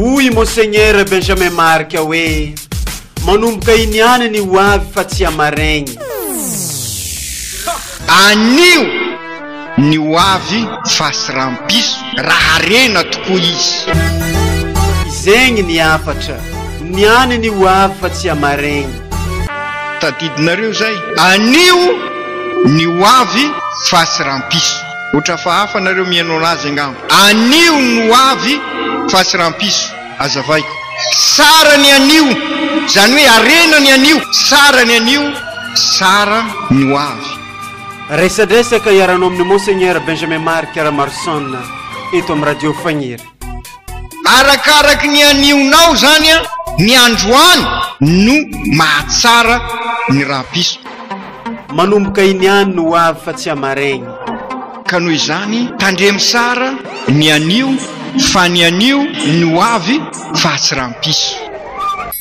Hoy i Monseigneur Benjamin Marc hoe, Manomboka iny ihany ny ho avy fa tsy hamaregny. Anio ny ho avy fa sy rahampiso raha harena tokoa izy. Zegny ny hafatra, niany ny ho avy fa tsy hamaregny. Tadidinareo zay? Anio ny ho avy fa sy rahampiso. Ohatra hafahafa nareo mihaino anazy angamba. Anio ny ho avy fa tsy rahampiso. Azavaiko. Tsara ny anio, izany hoe harena ny anio, tsara ny anio, tsara ny ho avy. Resadresaka iarahanao amin'i Monseigneur Benjamin Marc Ramaroson eto amin'ny Radio Fagniry. Arakaraky ny anionao izany ny androany no mahatsara ny rahampiso. Manomboka iny ihany no ho avy fa tsy hamaregny. Ka noho izany tandremo tsara ny anio fa ny anio no ho avy fa tsy rahampiso.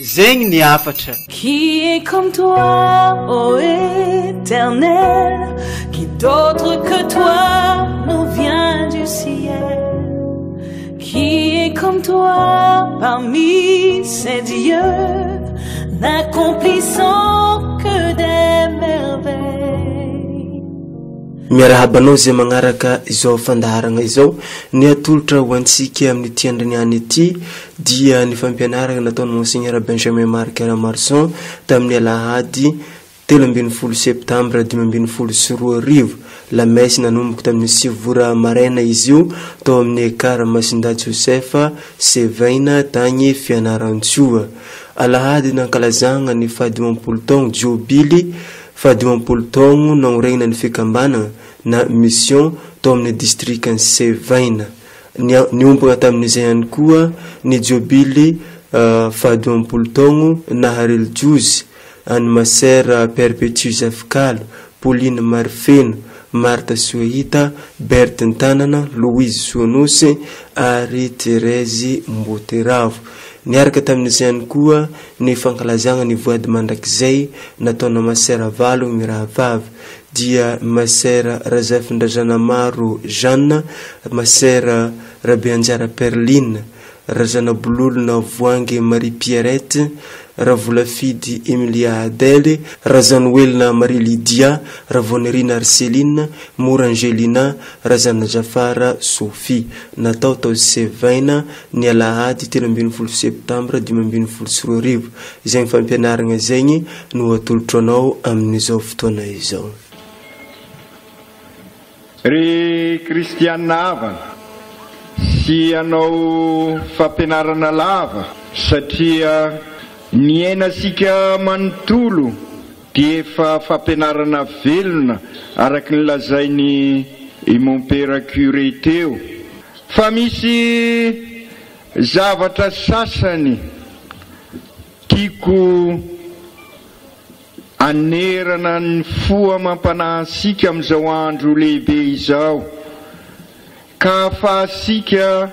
Zegny ny hafatra. Qui est comme toi, ô Éternel, qui d'autre que toi nous vient du ciel? Qui est comme toi parmi ces dieux, n'accomplissant que des merveilles? Miarahaba anao izay magnaraka izao fandaharagna izao. Ny atolotra ho antsika amin'ity andriany ity dia ny fampianarana nataon'i Monseigneur Benjamin Marc Ramarson tamin'ny alahady 13 septambra 2015. Lamesy nanomboka tamin'ny sivy ora maraina izy io tao amin'ny Ekar Masindahy Joseph Sevaina tagny Fianarantsoa. Alahady nankalazagna ny fahadimampolo taogno Jobily fahadimampolo taogno nagnoregnana ny fikambanagna na Mission tao amin'ny distrikan'i Sevaina. Niompagna tamin'izay ihany koa ny Jobily fahadimampolo taogno naha relijiozy an'i Masera Perpétue Zafikalo, Pauline Marifeno, Marthe Soahita, Berthe Ntanana, Louise Soanosy ary Thérèse Mboteravo. Niaraka tamin'izay ihany koa ny fankalazagna ny voady mandrakizay nataona Masera valo mirahavavy dia Masera Razafindrazanamaro Jeanne, Masera Rabeanjara Perline, Razanabololona Voangy Marie Pierrette, Ravolafidy Emilia Adèle, Razanoelina Marie Lydia, Ravoanirina Arceline, Mora Angelina, Razanajafara Sophie. Natao tao Sevaina ny alahady 13 septambra 2015. Izay fampianarana izay no atolotro anao amin'izao fotoana izao. Ry kristiana havana, tsy hanao fampianarana lava satria ny ainantsika manontolo dia efa fampianarana velona araka ny lazain'i Mompera Curé teo fa misy zavatra sasany tiako Anerana ny fo amam-panahy antsika amin'izao andro lehibe izao, ka ahafahantsika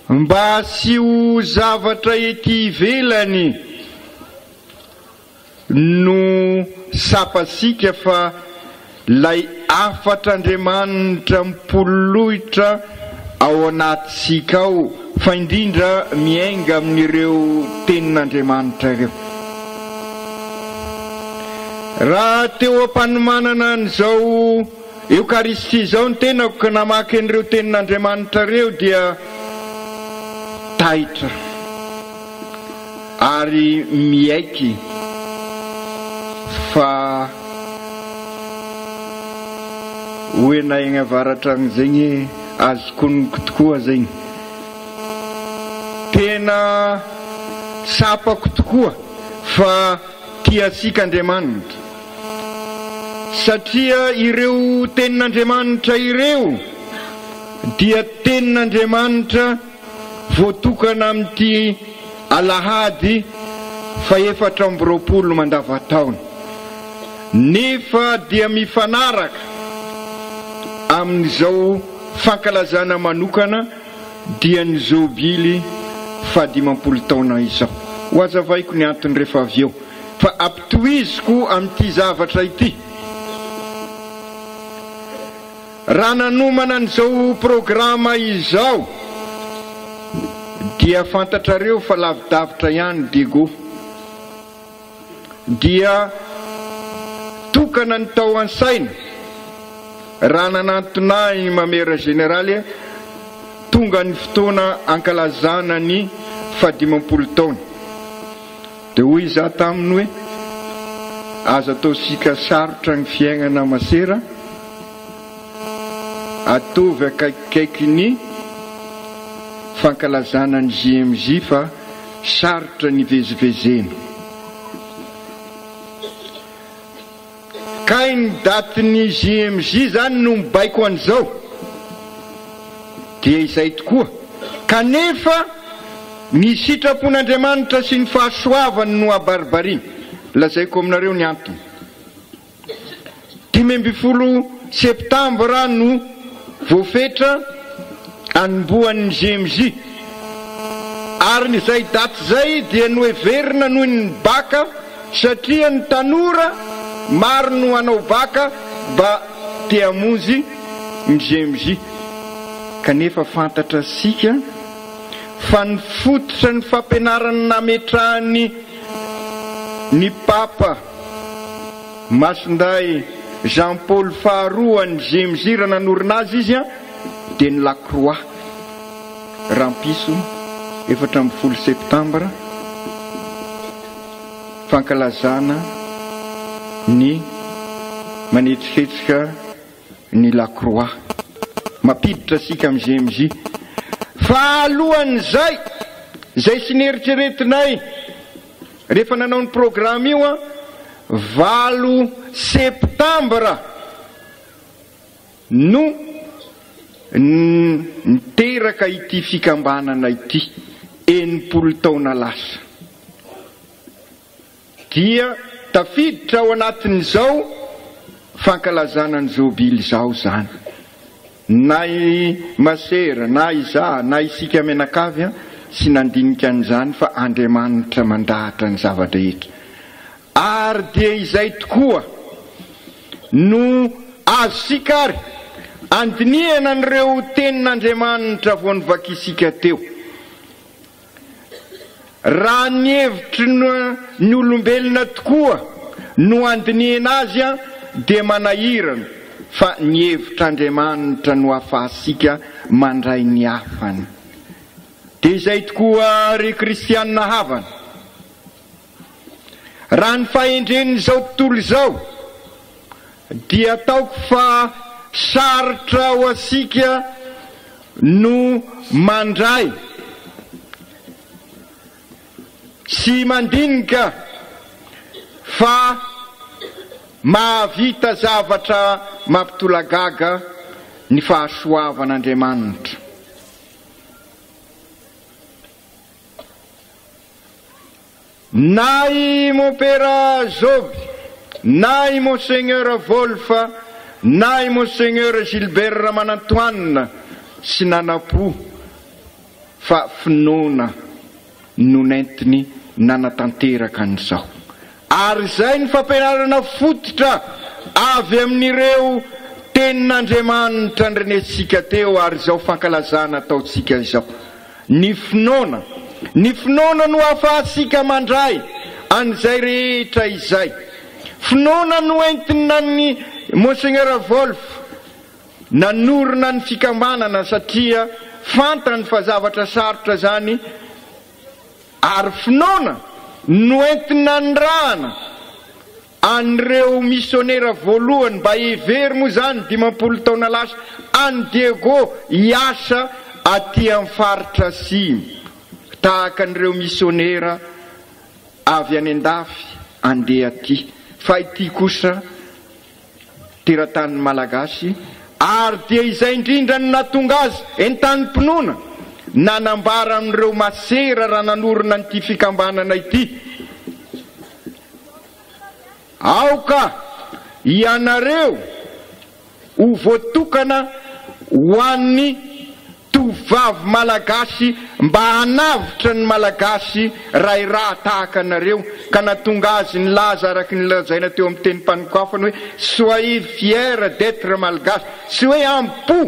mba tsy ho zavatra ety ivelany no tsapantsika fa Ilay hafatr'Andriamanitra mipololoitra ao anatintsika ao, fa indrindra miainga amin'ireo tenin'Andriamanitra ireo. Raha teo am-panomanana an'izao Eokaristia izao ny tenako ka namaky an'ireo tenin'Andriamanitra ireo dia taitra. Ary miaiky fa hoe na egny avaratra agny zegny azoko onoko tokoa zegny. Tena tsapako tokoa fa tia antsika Andriamanitra. Satria ireo tenin'Andriamanitra ireo dia tenin'Andriamanitra Voatokana amin'ity alahady fahefatra amby roapolo mandavataona, nefa dia mifanaraka amin'izao fankalazana manokana dia ny Jobily fahadimampolo taona izao. Hohazavaiko ny antony rehefa avy eo, fa ampitohiziko amin'ity zavatra ity. Raha nanomana an'izao programa izao Dia fantatrareo fa lavidavitra ihany Diego. Dia tokana ny tao an-saina raha nanantona ahy Mamera Jeneraly tonga ny fotoana ankalazana ny fahadimampolo taona. Dia hoy izaho taminy hoe, Aza ataontsika sarotra ny fiainana masera, ataovy akaikikaiky ny fankalazana ny JMJ fa sarotra ny hivezivezena. Kay ny datin'ny JMJ izany no mibaiko an'izao. Dia izay tokoa. Kanefa ny sitrapon'Andriamanitra sy ny fahasoavany no abaribariny. Lazaiko aminareo ny antony. 15 septambra no voafetra anombohan'ny JMJ. Ary ny izay daty izay dia noheverina noho ny baka satria ny tanora maro no hanao baka mba te hamonjy ny JMJ. Kanefa fantatra sika fa ny fototra ny fampianarana nametrahan'ny ny Papa Masindahy Jean Paul faharoa ny JMJ raha nanorina azy izy dia ny La Croix rahampiso 14 septambra fankalazana ny manetsiketsika ny La Croix mampiditra asika amin'ny JMJ fa alohan'izay izay sy neritreretinay Rehefa nanao ny programa io an, valo septambra no niteraka ity fikambanana ity, 60 taona lasa. Dia tafiditra ao anatin'izao fankalazana ny jobily izao izany. Na i Masera, na izaho, na isika mianakavy tsy nandinika an'izany fa Andriamanitra mandahatra ny zava-drehetra. Ary dia izay tokoa no azontsika ary andinihana an'ireo tenin'Andriamanitra vao novakisika teo. Raha ny hevitry ny olombelona tokoa no andinihina azy dia manahirana fa ny hevitr'Andriamanitra no ahafahantsika mandray ny hafany. Dia izay tokoa ry kristianina havana. Raha ny fahendren'izao tontolo izao dia ataoko fa sarotra ho antsika no mandray sy mandinika fa mahavita zavatra mampitolagaga ny fahasoavan'Andriamanitra. Na i Mompera Joby, na i Monseigneur Wolff, na i Monseigneur Gilbert Ramanantoanina tsy nanam-po fa finoana no nentiny nanatanteraka an'izao. Ary izay ny fampianarana fototra avy amin'ireo Tenin'Andriamanitra ndrenesintsika teo ary izao fankalazana ataontsika izao. Ny finoana. Ny finoana no ahafahantsika mandray an'izay rehetra izay. Finoana no entina an'i Monseigneur Wolff nanorina ny fikambanana satria fantany fa zavatra sarotra izany ary finoana no entina anirahana an'ireo misionera voalohany mba hevero moa izany 50 taona lasa any Diego hiasa aty amin'ny faritra Atsimo tahaka an'ireo misionera avy any an-dafy andeha aty fa ity kosa teratany Malagasy ary dia izay indrindra no nahatonga azy entanim-pinoana nanambara amin'ireo masera raha nanorina an'ity fikambanana ity. Aoka ianareo ho voatokana ho an'ny tovovavy malagasy mba hanavotra ny malagasy ray ra tahaka anareo ka natonga azy nilaza araka ny lazaina teo amin'ny tenim-panokafana hoe soyez fier d'etre malgache tsy hoe am-po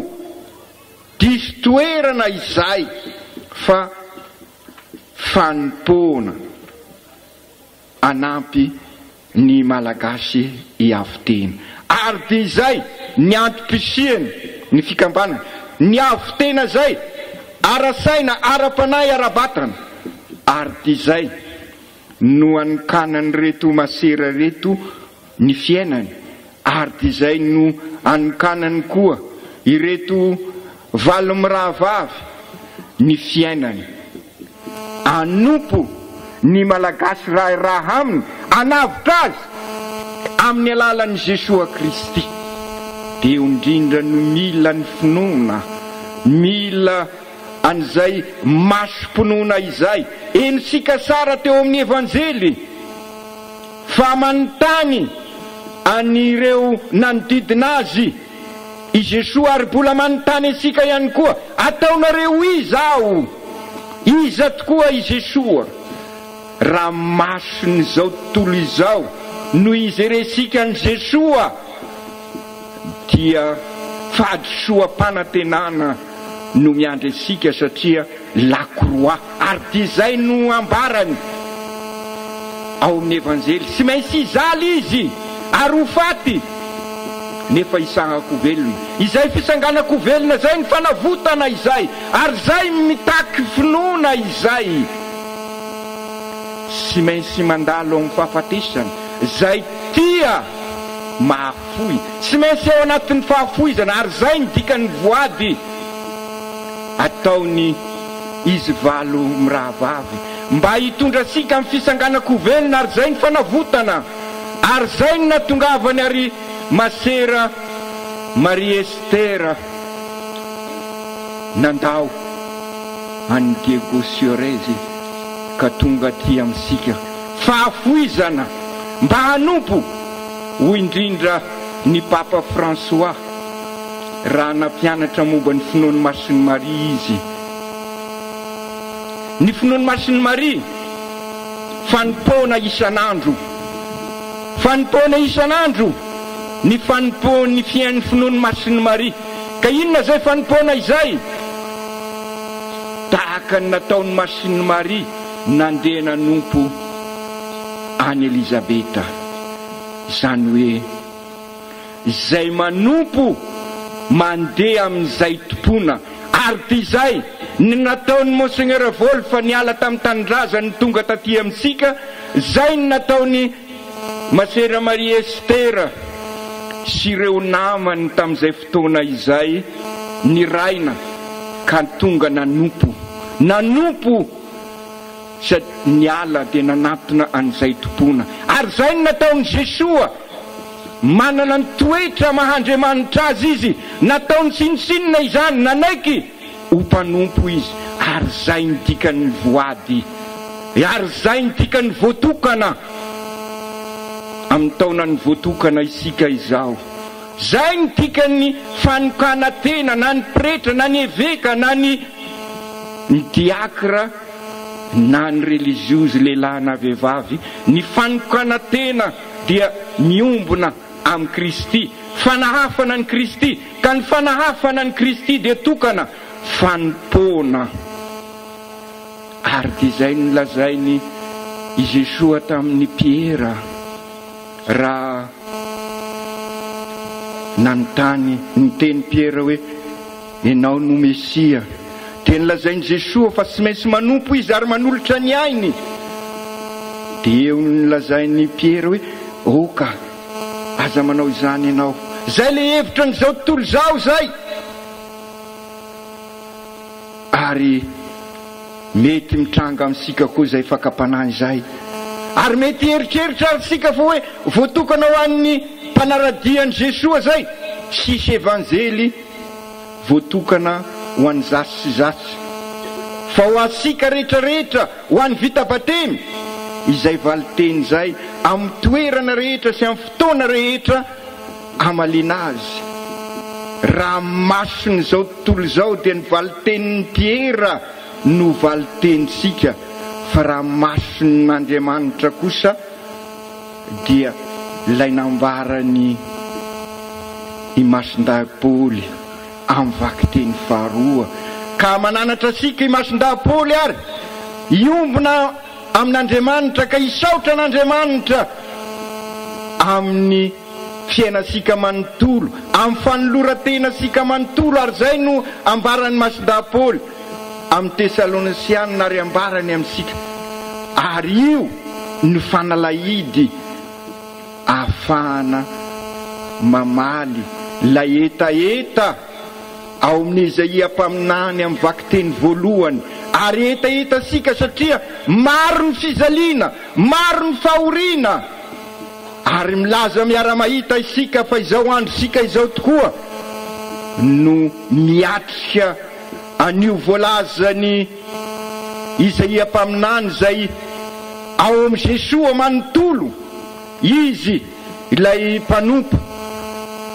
diso toerana izay fa. Fanompoana hanampy ny Malagasy hiavo-tena. Ary dia izay ny antom-pisiany ny fikambanana. Ny avo-tena izay, ara-saina, ara-panahy, ara-batana. Ary dia izay no anokanan'ireto masera ireto ny fiainany. Ary dia izay no anokanany koa ireto valo mirahavavy ny fiainany. Hanompo ny Malagasy rahiraha aminy, hanavotra azy amin'ny alalan'i Jesoa Kristy. Dia eo indrindra no mila ny finoana, mila an'izay masom-pinoana izay. Henontsika tsara teo amin'ny Evanjely fa manontany an'ireo nanodidina azy i Jesoa ary mbola manontany antsika ihany koa, Ataonareo iza Aho? Iza tokoa i Jesoa? Raha mason'izao tontolo izao no ijerentsika an'i Jesoa dia fahadisoam-panantenana no miandry antsika satria la croix ary dia izay no ambarany ao amin'ny Evanjely, tsy maintsy hijaly Izy ary ho faty nefa hisangan-ko velona. Izay fisanganan-ko velona izay ny fanavotana izay ary izay mitaky finoana izay. Tsy maintsy mandalo amin'ny fahafatesana izay tia mahafoy. Tsy maintsy ao anatin'ny fahafoizana ary izay ny dikan'ny voady ataony izy valo mirahavavy mba hitondra antsika amin'ny fisanganan-ko velona ary izay ny fanavotana ary izay no natongavany ary Masera Marie Esther nandao an'i Diego Suarez ka tonga aty amintsika fahafoizana mba hanompo hoy indrindra ny Papa François raha nampianatra momba ny finoan'i Masin'i Maria izy. Ny finoan'i Masin'i Maria, fanompoana isan'andro. Fanompoana isan'andro ny fanompoan'ny fiain'ny finoan'i Masin'i Maria. Ka inona izay fanompoana izay? Tahaka ny nataon'i Masin'i Maria nandeha nanompo an'i Elizabeta. Izany hoe. Izay manompo mandeha amin'izay tompoina. Ary dia izay ny nataon'i Monseigneur Wolff niala tamin'ny tanindrazany tonga taty amintsika, izay ny nataon'i Masera Marie Esther sy ireo namany tamin'izay fotoana izay niraina ka tonga nanompo. Nanompo sady niala dia nanatona an'izay tompoina. Ary izay no nataon'i Jesoa. Manana ny toetra maha Andriamanitra azy izy, nataony tsinontsinona izany, nanaiky ho mpanompo izy, ary izay ny dikan'ny voady, ary izay ny dikan'ny voatokana. Amin'ny taonan'ny voatokana isika izao. Izay ny dikan'ny fanokana-tena, na ny pretra, na ny eveka, na ny ny diakra, na ny reliziozy lehilahy na vehivavy, ny fanokana-tena. dia miombona amin'i Kristy, fanahafana an'i Kristy, ka ny fanahafana an'i Kristy dia tokana, fanompoana. Ary dia izay no nolazain'i i Jesoa tamin'i Piera raha nanontany, niteny Piera hoe, Ianao no Mesia. Dia nolazain'i Jesoa fa tsy maintsy manompo izy ary manolotra ny ainy. Dia eo no nolazain'i Piera hoe, Oka, aza manao izany ianao. Izay ilay hevitra an'izao tontolo izao izay. Ary mety mitranga amintsika koa izay fakam-panahy izay. Ary mety hieritreritra ary isika fa hoe voatokana ho an'ny mpanara-dia an'i Jesoa izay. Tsisy evanjely voatokana ho an'ny zasy sy zasy, fa ho antsika rehetra rehetra, ho an'ny vita batemy, izay valinteny izay amin'ny toerana rehetra sy amin'ny fotoana rehetra hamaliana azy. Raha mason'izao tontolo izao dia ny valintenin'i Piera no valintenintsika, fa raha mason'Andriamanitra kosa dia ilay nambaran'i i Masindahy Paoly amin'ny vakiteny faharoa. Ka mananatra antsika i Masindahy Paoly ary. Hiombona amin'Andriamanitra ka hisaotra an'Andriamanitra amin'ny fiainantsika manontolo, amin'ny fanoloran-tenantsika manontolo, ary izay no ambaran'i Masindahy Paoly amin'ny Tesalonisianina ary ambarany amintsika, ary io no fanalahidy ahafahana mamaly ilay hetaheta ao amin'i Izaia mpaminany amin'ny vakiteny voalohany, ary hetahetantsika satria maro ny fijaliana, maro ny fahoriana, ary milaza miara-mahita isika fa izao androntsika izao tokoa no miatrika an'io voalazan'i Izaia mpaminany izay ao amin'i Jesoa manontolo. Izy ilay mpanompo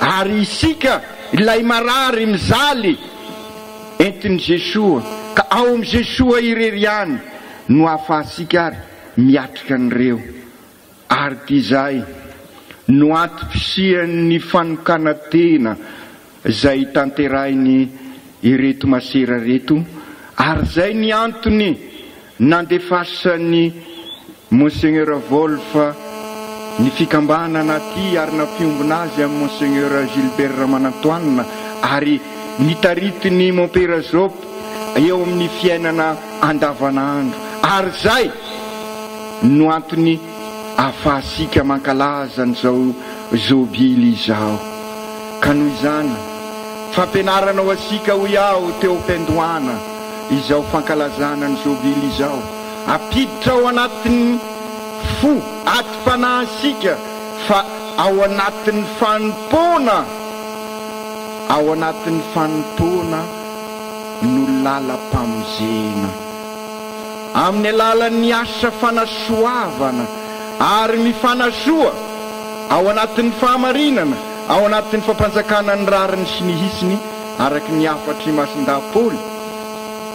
ary isika ilay marary mizaly entin'i Jesoa ka ao amin'i Jesoa irery ihany no ahafahantsika ary miatrika an'ireo ary dia izay no antom-pisian'ny fanokanan-tena izay tanterahin'ny ireto masera ireto ary izay ny antony nandefasan'i Monseigneur Wolff ny fikambanana aty ary nampiombona azy amin'i Monseigneur Gilbert Ramanantoanina ary nitaritin'i Mompera Job eo amin'ny fiainana andavanandro ary izay no antony ahafahantsika mankalaza an'izao Jobily izao. Ka noho izany, fampianarana ho antsika hoy aho teo am-piandohana izao fankalazana ny Jobily izao, ampiditra ao anatin'ny fo atim-panahintsika fa ao anatin'ny fanompoana, ao anatin'ny fanompoana no lalam-pamonjena. Amin'ny alalan'ny asa fanasoavana ary mifanasoa ao anatin'ny fahamarinana, ao anatin'ny fampanjakana ny rariny sy ny hitsiny araka ny hafatr'i Masindahy Paoly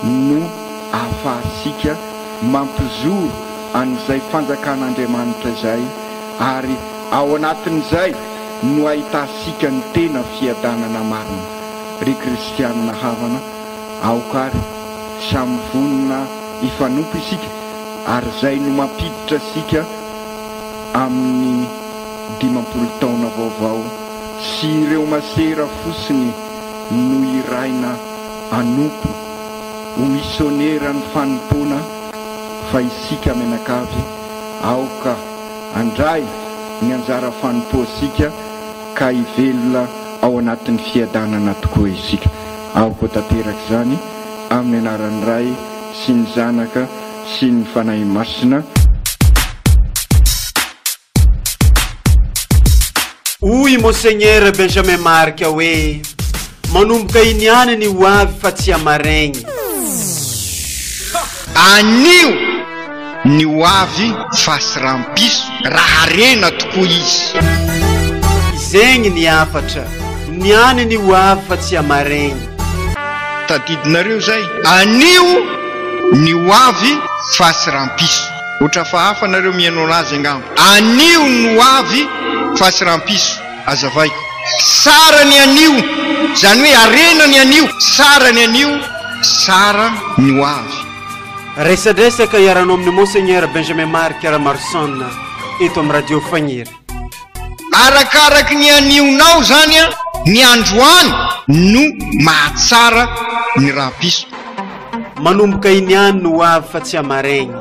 no ahafahantsika mampijoro an'izay fanjakan'Andriamanitra izay ary ao anatin'izay no ahitantsika ny tena fiadanana marina. Ry kristianina havana, aoka ary samy vonona hifanompo isika ary izay no mampiditra antsika amin'ny 50 taona vaovao sy ireo masera fotsiny no hiraina hanompo ho misioneran'ny fanompoana fa isika mianakavy aoka handray ny anjara fanompoantsika ka hivelona ao anatin'ny fiadanana tokoa isika. Aoka ho tanteraka izany amin'ny anaran'ny Ray sy ny Zanaka sy ny Fanahy Masina. Hoy i Monseigneur Benjamin Marc hoe, Manomboka iny ihany ny ho avy fa tsy hamaregny. Anio ny ho avy fa sy rampiso raha harena tokoa izy. Zegny ny hafatra, niany ny ho avy fa tsy hamaregny. Tadidinareo zay? Anio ny ho avy fa sy rampiso. Ohatra hafahafa nareo mihaino anazy angamba. Anio ny ho avy fa tsy rampiso. Azavaiko. Tsara ny anio, izany hoe harena ny anio. Tsara ny anio, tsara ny ho avy. Resadresaka iarahanao amin'i Monseigneur Benjamin Marc Ramaroson eto amin'ny Radio Fagniry. Arakaraky ny anionao izany an, ny androany no mahatsara ny rahampiso. Manomboka iny ihany no ho avy fa tsy hamaregny.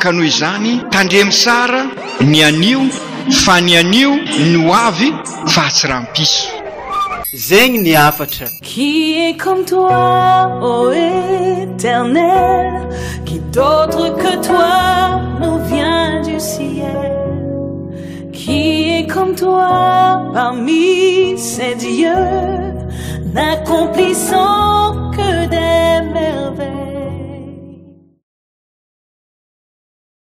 Ka noho izany, tandremo tsara ny anio fa ny anio no ho avy fa tsy rahampiso. Zegny ny hafatra. Qui est comme toi, ô Éternel, qui d'autre que toi nous vient du ciel? Qui est comme toi parmi ces dieux, n'accomplissant que des.